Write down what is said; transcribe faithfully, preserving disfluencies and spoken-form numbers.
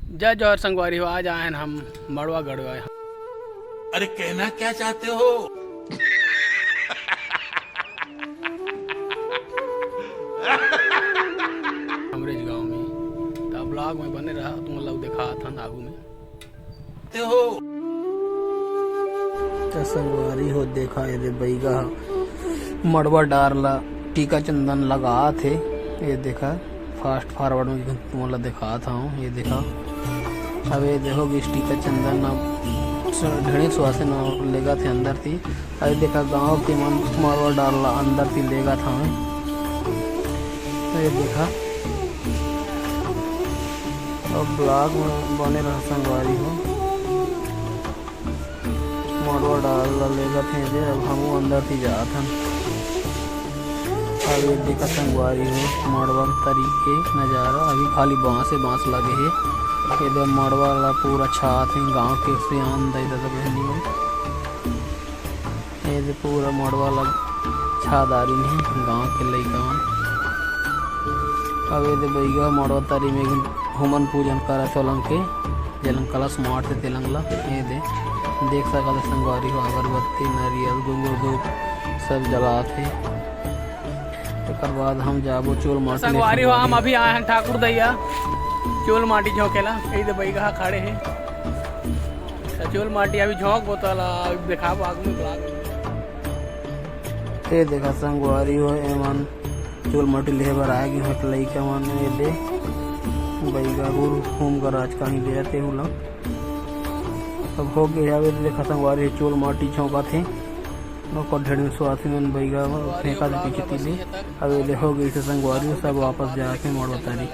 जय जोहार संगवारी हो, आज आए हैं हम मड़वा गड़वा। अरे, कहना क्या चाहते हो? हमरे गांव में। त vlog में बने रहा, तुम लोग दिखात हन आगू में। ते हो। त संगवारी हो, देखा, ये दे बइगा ह मड़वा डार ला टीका चंदन लगात हे। ये देखा, fast forward में तुमन ला दिखात हूँ। ये देखा, अब ये देखो कि टीका चंदन अब स-, ढेड़े सुवासिन लेगत हे अंदर ती। अरे देखा, गांव के मन मड़वा डार ला अंदर ती लेगत हवे। अरे देखा, अब vlog में बने रहा संगवारी हो। मड़वा डार ला लेगत हे जे, अब हमू अंदर ती जात हन। अब ये देखा संगवारी हो, मड़वा तरी के नजारा, अभी खाली बांस हे, बांस लगे हे। ये दे मड़वा ला पूरा छात हे, गांव के सियान दाई ददा बहनी मन। ये दे पूरा मड़वा ला छा डारिन हे गांव के लइका मन। अब ये दे बइगा मड़वा तरी में होमन पूजन करत हे ओलंग के, जेलंग कलश मारथे तेलंग ला। ये दे देख सकत हे संगवारी हो, अगरबत्ती, नरियल, गुंगुर धूप सब जलात हे। तेकर बाद हम जाबो चोल माटी संगवारी हो, हम अभी आए हैं ठाकुर दैया चोल माटी झोंके ला। ये दे बइगा खड़े हे, त चोल माटी अभी झोंकबो त ला दिखाबो आगू में vlog। ये देखा संगवारी हो, एमन चोल माटी लेहे बर आए गे हे लइका मन। ये दे बइगा गुरु होम गराज कहीं ले आते हूँ ला। अब हो गए हवे, देखा संगवारी, चोल माटी झोंकत हे। ओकर ढेड़े सुवासिन मन बइगा फेंकत पीछे तीली। अब ये दे हो गइसे संगवारी, सब वापस जाके मड़वा तरी।